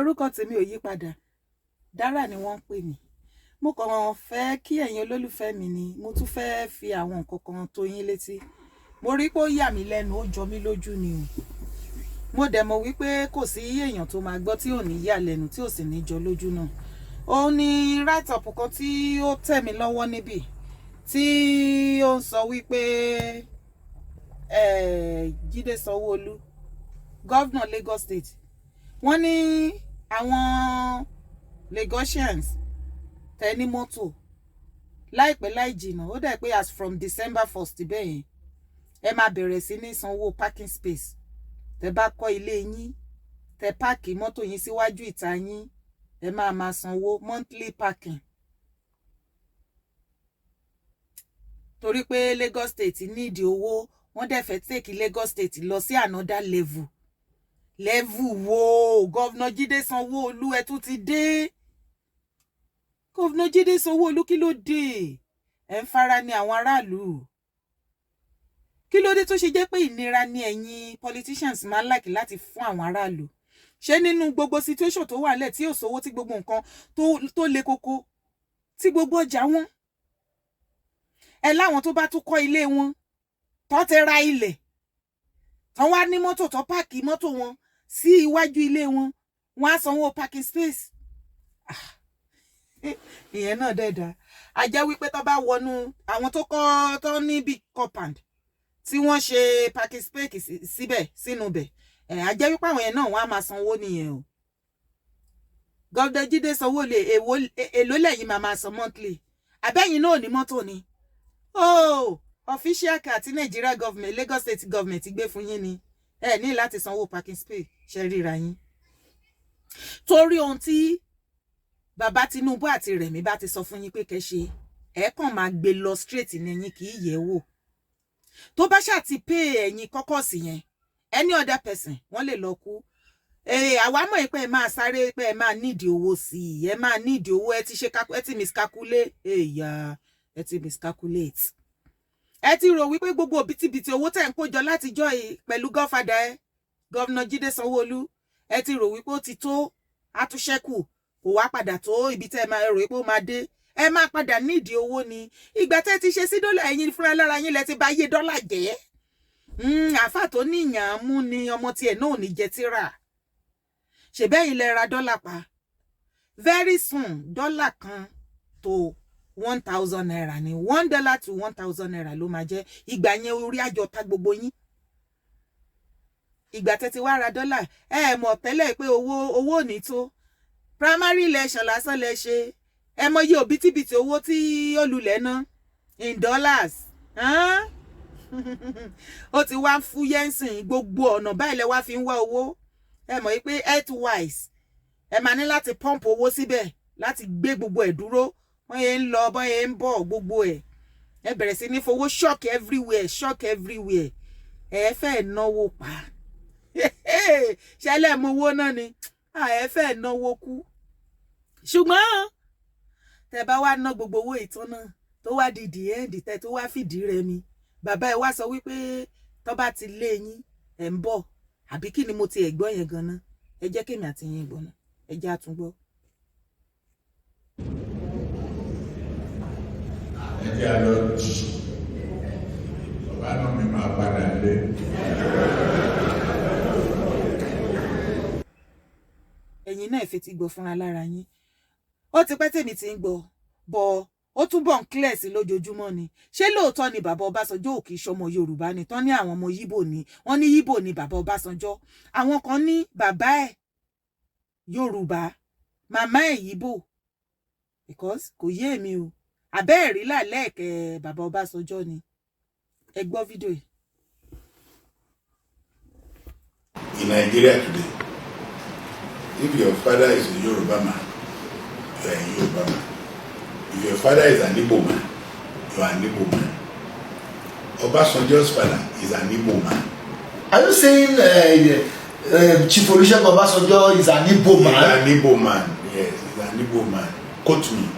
Orúkọ tèmi ò yí padà, Dárà ni wọ́n ń pè mí. Mo kàn fẹ́ kí ẹ̀yin olólùfẹ́ mi ni, mo tún fẹ́ fi àwọn nǹkan kan tó yín létí. Mo rí pé ó yà mí lẹ́nu, ó jọ mí lójú ni o. Mo dẹ̀ mọ̀ wípé kò sí èèyàn tó máa gbọ́ tí ò ní yà lẹ́nu, tí ò sì ní jọ lójú náà. Òun ni write up kan tí ó tẹ̀ mí lọ́wọ́ níbí tí ó ń sọ wípé Jídé Sanwó-Olú, governor Lagos State, wọ́n ní àwọn Lagosians tẹ ní mọ́tò, láìpẹ́ láì jìnnà, ó dẹ̀ pé as from December 1st bẹ́ẹ̀ yẹn, ẹ máa bẹ̀rẹ̀ sí ní sanwó parking space. Tẹ bá kọ́ ilé yín, tẹ park mọ́tò yín síwájú ìta yín, ẹ máa máa sanwó monthly parking, torí pé Lagos State nídìí owó. Wọ́n dẹ̀ fẹ́ take Lagos State lọ sí another level. Level wo? Governor Jídé Sanwó-Olú, ẹ tún ti dé. Governor Jídé Sanwó-Olú, kí ló dé? Ẹ ń fara ní àwọn aráàlú. Kí ló dé tó ṣe jẹ́ pé ìnira ni ẹ̀yin politicians máa ń like láti fún àwọn aráàlú? Ṣé nínú gbogbo situation tó wà lẹ̀, tí ò sówó, tí gbogbo nǹkan tó le koko, tí gbogbo ọjà wọn, ẹ láwọn tó bá tún kọ́ ilé wọn, tó ti ra ilẹ̀, tó wá ní mọ́tò, tó park mọ́tò wọn sí iwájú ilé wọn, wọ́n á sanwó parking space? Ìyẹn náà dẹ̀ dá a jẹ́ wípé tó bá wọnú àwọn tó kọ́ tó ní big compound tí wọ́n ṣe parking space síbẹ̀ sínú bẹ̀ ẹ̀, a jẹ́ wípé àwọn yẹn náà wọ́n á máa sanwó nìyẹn o. Governor Jídé Sanwó-Olú, èló lẹ́yìn máa máa san monthly? Àbẹ́yìn náà ò ní mọ́tò ni? Oh, official car tí Nigeria government, Lagos State government gbé fún yín ni ẹ ní láti sanwó parking space. Ṣe ríra yín? Torí ohun tí bàbá Tinubu àti Rẹ̀mí bá ti sọ fún yín pé kẹ́ ṣe, ẹ kàn máa gbé lọ straight ní, ẹ̀yin kì í yẹ̀ wò. Tó bá ṣáà ti pay ẹ̀yin kọ́kọ́ sí yẹn, any other person wọ́n lè lọ kú. Àwa mọ̀ pé ẹ máa sáré, pé ẹ máa nídìí owó sí i, ẹ máa nídìí owó. Ẹ ti ṣe, ẹ ti miscalculate, ẹ̀yà, ẹ ti miscalculate. Ẹ ti rò wípé gbogbo òbítíbitì owó tẹ̀ ń kójọ látijọ́ yìí pẹ̀lú godfather ẹ, Governor Jídé Sanwó-Olú, ẹ ti rò wípé ó ti tó, àtúnṣẹ́kù kò wá padà tó ibi tẹ́ ẹ máa rò wípé ó máa dé. Ẹ máa padà nídìí owó ni. Ìgbà tẹ́ ti ṣe sí dọ́là, ẹ̀yin fúnra lára yín lẹ ti bà iye dọ́là jẹ́. Àáfà tó níyàn mú ni ọmọ tiẹ̀ náà ò ní jẹ tíra. Ṣèbẹ́yìn lẹ ra dọ́là pa. Very soon, dọ́là kan tó ₦1,000 ní, $1 to ₦1,000 ló máa jẹ́. Ìgbà yẹn, orí àjọ ta gbogbo yín. Ìgbà tẹ́ ti wá ra dọ́là, ẹ mọ̀ tẹ́lẹ̀ pé owó ò ní tó. Primary election lásán lẹ ṣe, ẹ mọyì òbítíbitì owó tí ó lulẹ̀ ná in dollars. Ó ti wá ń fúyẹ́ ń sìn. Gbogbo ọ̀nà báyìí lẹ wá fi ń wá owó. Ẹ mọ̀ pé health-wise, ẹ máa ní láti pump owó síbẹ̀ láti gbé gbogbo ẹ̀ dúró. Wọ́n yẹn ń lọ, bọ́n yẹn ń bọ̀, gbogbo ẹ̀, ẹ bẹ̀rẹ̀ sí ní fowó shock everywhere, shock everywhere. Ẹ fẹ́ náwó pa. Ṣẹlẹ̀ mọ owó náà ni ẹ fẹ́ náwó kú. Ṣùgbọ́n tẹ bá wá ná gbogbo owó ìtàn náà, tó wá di the end, tẹ tó wá fìdí rẹmi, bàbá ẹ wá sọ wípé tó bá ti lé yín, ẹ̀ ń bọ̀, àbí kí ni mo ti ẹ̀ gbọ́ yẹn gan-an? Ẹ jẹ́ kémi àti yín gbọ́ náà, ẹ jẹ́ àtúngbọ́. Ẹ jẹ́ àlọ́ jì, bàbá náà mi máa padà lé. Ẹ̀yin náà fetí gbọ́ fúnra lára yín. Ó ti pẹ́ tèmi ti ń gbọ́ bọ̀, ó túbọ̀ ń clear sí lójoojúmọ́ ni. Ṣé lóòótọ́ ni bàbá Ọbásanjọ́ ò kì í ṣọmọ Yorùbá ni? Tán ní àwọn ọmọ Yíbò ni wọ́n ní, Yíbò ni bàbá Ọbásanjọ́. Àwọn kan ní bàbá ẹ̀ Yorùbá, màmá ẹ̀ Yíbò, because kò yé èmi o. Àbẹ́ ẹ̀rí làlẹ́ẹ̀kẹ́ bàbá Ọbásanjọ́ ni. Ẹ gbọ́ fídíò yìí. In Nigeria today, if your father is a Yoruba man, you are a Yoruba man. If your father is an Igbo man, you are an Igbo man. Obasanjo's father is an Igbo man. Are you saying Chief Olusegun Obasanjo is an Igbo man? He's an Igbo man, yes, he's an Igbo man. Quote me.